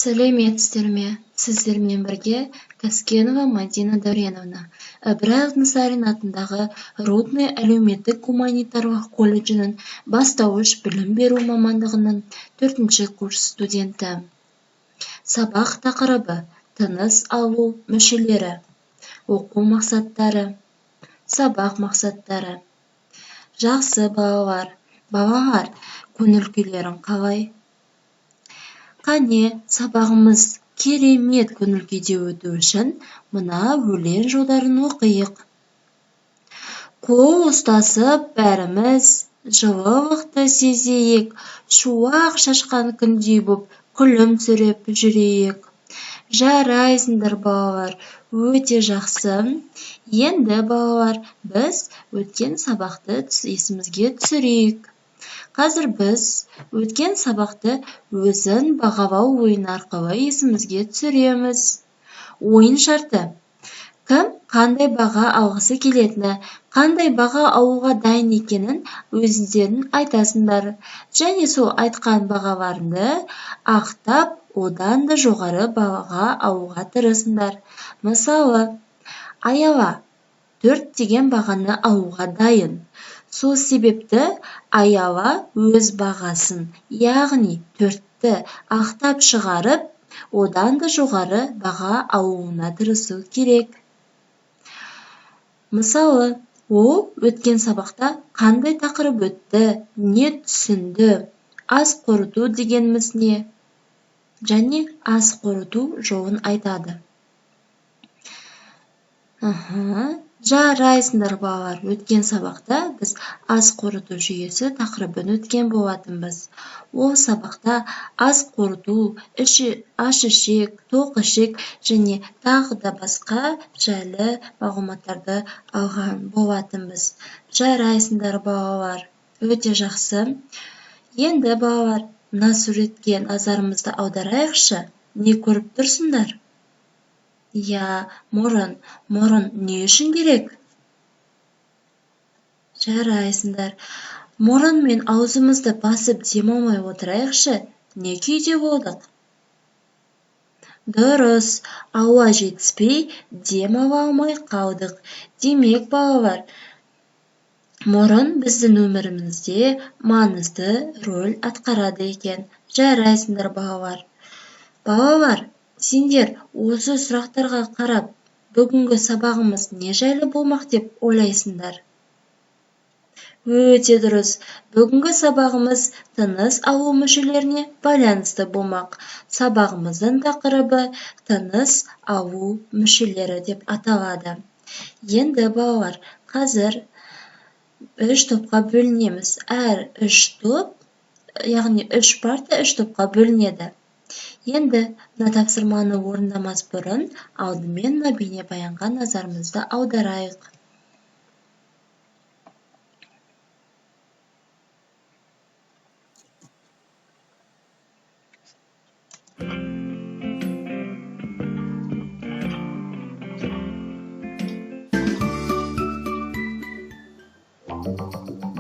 Сәлеметсіздер ме? Сіздермен бірге Каскенова Мадина Дәуреновна, Ыбырай Алтынсарин атындағы Рудный әлеуметтік-гуманитарлық колледжінің бастауыш білім беру мамандығының 4-ші курс студенті. Сабақ тақырыбы: тыныс алу мүшелері. Оқу мақсаттары. Сабақ мақсаттары. Жақсы балалар, балалар, көңіл күйлерің қалай? Қане, сабағымыз керемет көңіл күйде өту үшін мына өлең жолдарын оқиық. Қол ұстасып бәріміз жылылықты сезейік, шуақ шашқан күндей боп күлімсіреп жүрейік. Жарайсыңдар, балалар, өте жақсы. Енді, балалар, біз өткен сабақты есімізге түсірейік. Қазір біз өткен сабақты өзін бағалау ойыны арқылы есімізге түсіреміз. Ойын шарты: кім қандай баға алғысы келетіні, қандай баға алуға дайын екенін өздерің айтасыңдар. Және сол айтқан бағаларыңды ақтап, одан да жоғары баға алуға тырысыңдар. Мысалы, Аяла 4 деген бағаны алуға дайын. Сол себепті Аяла өз бағасын, яғни 4-ті ақтап шығарып, одан да жоғары баға алуына тырысу керек. Мысалы, ол өткен сабақта қандай тақырып өтті, не түсінді, ас қорыту дегеніміз не, және ас қорыту жолын айтады. Жарайсыңдар, балалар. Өткен сабақта біз ас қорыту жүйесі тақырыбын өткен болатынбыз. Ол сабақта ас қорыту, аш ішек, тоқ ішек және тағы да басқа жайлы мағлұматтарды алған болатынбыз. Жарайсыңдар, балалар. Өте жақсы. Енді, балалар, мына суретке назарымызды аударайықшы. Не көріп тұрсыңдар? Иә, мұрын. Мұрын не үшін керек? Жарайсыңдар. Мұрын мен аузымызды басып дем алмай отырайықшы. Не күйде болдық? Дұрыс, ауа жетіспей дем ала алмай қалдық. Демек, балалар, мұрын біздің өмірімізде маңызды рөл атқарады екен. Жарайсыңдар, балалар. Балалар, сендер осы сұрақтарға қарап, бүгінгі сабағымыз не жайлы болмақ деп ойлайсыңдар? Өте дұрыс. Бүгінгі сабағымыз тыныс алу мүшелеріне байланысты болмақ. Сабағымыздың тақырыбы тыныс алу мүшелері деп аталады. Енді, балалар, қазір 3 топқа бөлінеміз. Әр 3 топ, яғни 3 парта 3 топқа бөлінеді. Енді мына тапсырманы орындамас бұрын алдымен мына бейнебаянға назарымызды аударайық.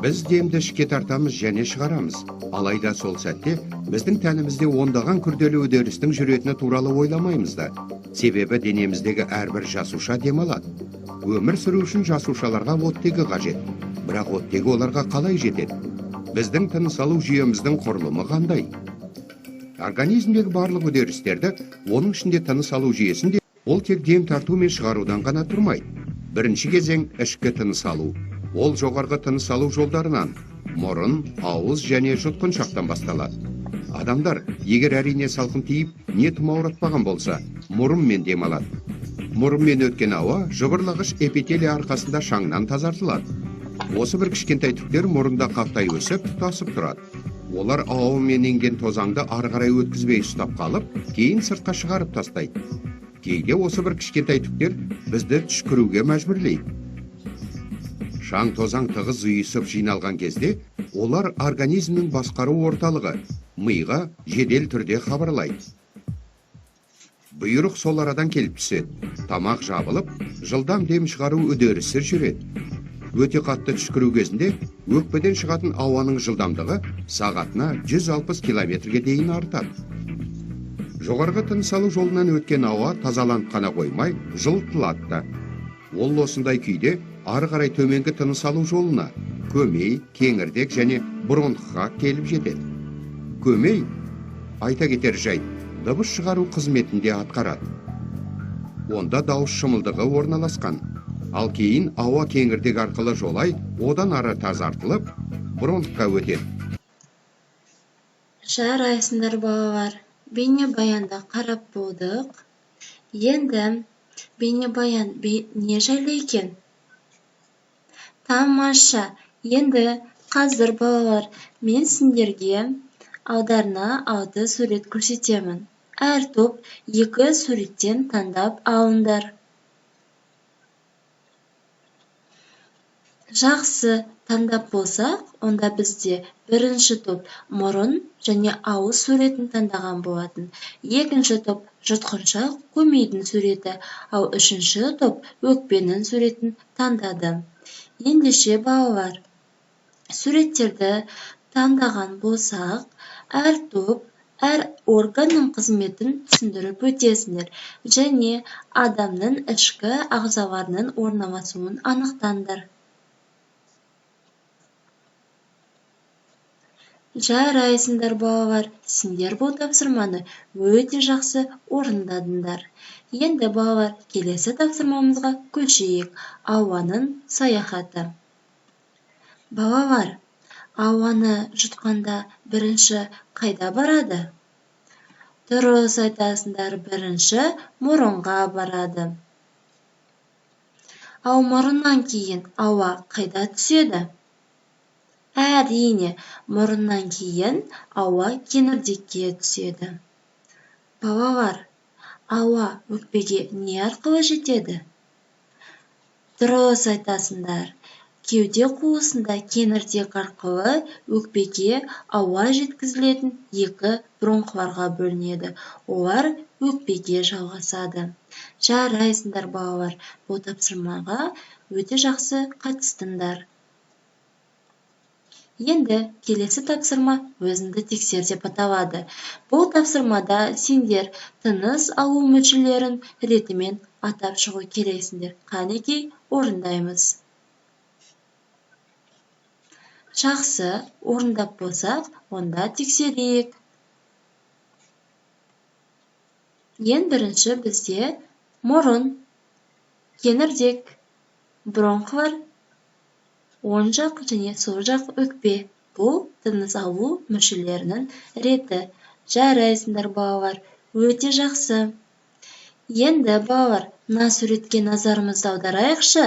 Біз демді ішке тартамыз және шығарамыз. Алайда сол сәтте біздің тәнімізде ондаған күрделі үдерістің жүретіні туралы ойламаймыз да. Себебі денеміздегі әрбір жасуша дем алады. Өмір сүру үшін жасушаларға оттегі қажет. Бірақ оттегі оларға қалай жетеді? Біздің тыныс алу жүйеміздің құрылымы қандай? Организмдегі барлық үдерістерді, оның ішінде тыныс алу жүйесінде, ол тек дем тарту мен шығарудан ғана тұрмайды. Бірінші кезең ішкі тыныс алу. Ол жоғарғы тыныс алу жолдарынан, мұрын, ауыз және жұтқыншақтан басталады. Адамдар, егер әрине салқын тиіп, не тұмауратпаған болса, мұрынмен дем алады. Мұрынмен өткен ауа жыбырлағыш эпителия арқасында шаңнан тазартылады. Осы бір кішкентай түктер мұрында қаптай өсіп, тұтасып тұрады. Олар ауамен енген тозаңды ары қарай өткізбей ұстап қалып, кейін сыртқа шығарып тастайды. Кейде осы бір кішкентай түктер бізді түшкіруге мәжбүрлейді. Шаң тозаң тығыз ұйысып жиналған кезде, олар организмнің басқару орталығы, миға жедел түрде хабарлайды. Бұйрық сол арадан келіп түседі. Тамақ жабылып, жылдам дем шығару үдерісі жүреді. Өте қатты түшкіру кезінде өкпеден шығатын ауаның жылдамдығы сағатына 160 километрге дейін артады. Жоғарғы тыныс алу жолынан өткен ауа тазаланып қана қоймай, жылытылады да. Ол осындай күйде ары қарай төменгі тыныс алу жолына, көмей, кеңірдек және бронхқа келіп жетеді. Көмей, айта кетер жайт, дыбыс шығару қызметін де атқарады. Онда дауыс шымылдығы орналасқан. Ал кейін ауа кеңірдек арқылы жолай, одан ары тазартылып, бронхқа өтеді. Жарайсыңдар, балалар. Бейнебаянды қарап болдық. Енді бейнебаян не жайлы екен? Тамаша! Енді қазір, балалар, мен сендерге алдарына 6 сурет көрсетемін. Әр топ 2 суреттен таңдап алыңдар. Жақсы, таңдап болсақ, онда бізде бірінші топ мұрын және ауыз суретін таңдаған болатын. Екінші топ жұтқыншақ көмейдің суреті, ал үшінші топ өкпенің суретін таңдады. Ендеше, балалар, суреттерді таңдаған болсақ, әр топ әр органның қызметін түсіндіріп өтесіңдер және адамның ішкі ағзаларының орналасуын анықтаңдар. Жарайсыңдар, балалар, сендер бұл тапсырманы өте жақсы орындадыңдар. Енді, балалар, келесі тапсырмамызға көшейік. Ауаның саяхаты. Балалар, ауаны жұтқанда бірінші қайда барады? Дұрыс айтасыңдар, бірінші мұрынға барады. Ал мұрыннан кейін ауа қайда түседі? Әрине, мұрыннан кейін ауа кеңірдекке түседі. Балалар, ауа өкпеге не арқылы жетеді? Дұрыс айтасыңдар. Кеуде қуысында кеңірдек арқылы өкпеге ауа жеткізілетін 2 бронхларға бөлінеді. Олар өкпеге жалғасады. Жарайсыңдар, балалар, бұл тапсырмаға өте жақсы қатыстыңдар. Енді келесі тапсырма өзіңді тексер деп аталады. Бұл тапсырмада сендер тыныс алу мүшелерін ретімен атап шығу керексіңдер. Қанекей, орындаймыз. Жақсы, орындап болсақ, онда тексерейік. Ең бірінші бізде мұрын, кеңірдек, бронхлар, оң жақ және сол жақ өкпе. Бұл тыныс алу мүшелерінің реті. Жарайсыңдар, балалар, өте жақсы. Енді, балалар, мына суретке назарымызды аударайықшы.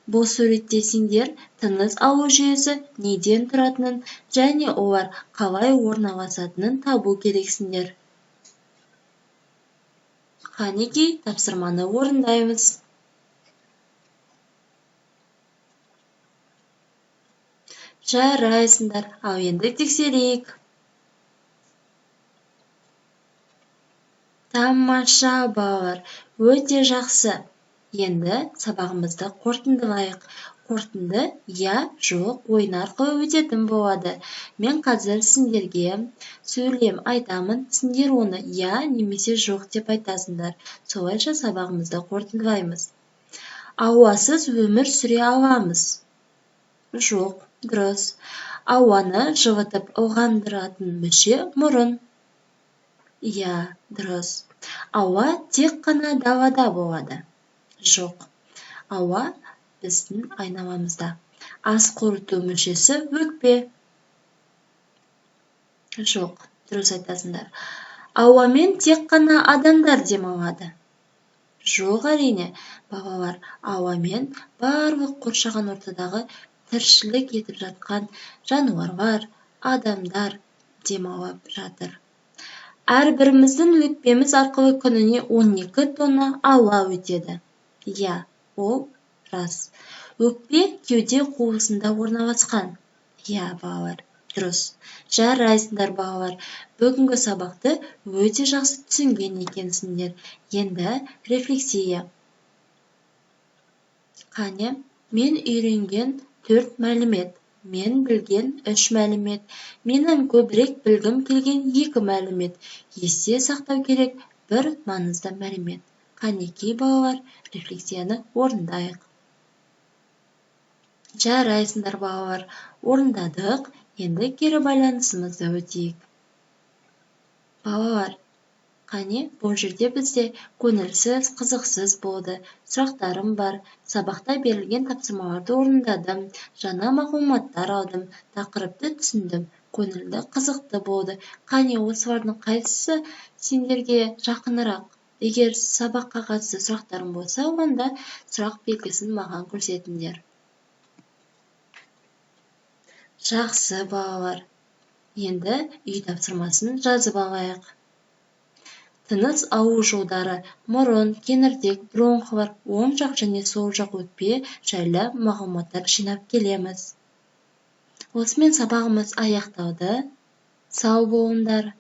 Бұл суретте сендер тыныс алу жүйесі неден тұратынын және олар қалай орналасатынын табу керексіңдер. Қанекей, тапсырманы орындаймыз. Жарайсыңдар, ал енді тексерейік. Тамаша, балалар, өте жақсы. Енді сабағымызды қорытындылайық. Қорытынды я, жоқ ойын арқылы өтетін болады. Мен қазір сендерге сөйлем айтамын, сендер оны я немесе жоқ деп айтасыңдар. Солайша сабағымызды қорытындылаймыз. Ауасыз өмір сүре аламыз. Жоқ, дұрыс. Ауаны жылытып ылғандыратын мүше мұрын. Иә, дұрыс. Ауа тек қана далада болады. Жоқ. Ауа біздің айналамызда. Ас қорыту мүшесі өкпе. Жоқ, дұрыс айтасыңдар. Ауамен тек қана адамдар демалады. Жоқ, әрине, балалар, ауамен барлық қоршаған ортадағы тіршілік етіп жатқан жануарлар, адамдар демалып жатыр. Әрбіріміздің өкпеміз арқылы күніне 12 тонна ауа өтеді. Иә, ол рас. Өкпе кеуде қуысында орналасқан. Иә, балалар, дұрыс. Жарайсыңдар, балалар. Бүгінгі сабақты өте жақсы түсінген екенсіңдер. Енді рефлексия. Қане, мен үйренген 4 мәлімет. Мен білген 3 мәлімет. Менің көбірек білгім келген 2 мәлімет. Есте сақтау керек бір маңызды мәлімет. Қанекей, балалар, рефлексияны орындайық. Жарайсыңдар, балалар, орындадық. Енді кері байланысымызды өтейік. Балалар, қане, бұл жерде бізде көңілсіз, қызықсыз болды. Сұрақтарым бар. Сабақта берілген тапсырмаларды орындадым. Жаңа мағлұматтар алдым. Тақырыпты түсіндім. Көңілді, қызықты болды. Қане, осылардың қайсысы сендерге жақынырақ? Егер сабаққа қатысты сұрақтарың болса, онда сұрақ белгісін маған көрсетіңдер. Жақсы, балалар. Енді үй тапсырмасын жазып алайық. Тыныс алу жолдары, мұрын, кеңірдек, бронхлар, оң жақ және сол жақ өкпе жайлы мағлұматтар жинап келеміз. Осымен сабағымыз аяқталды. Сау болыңдар.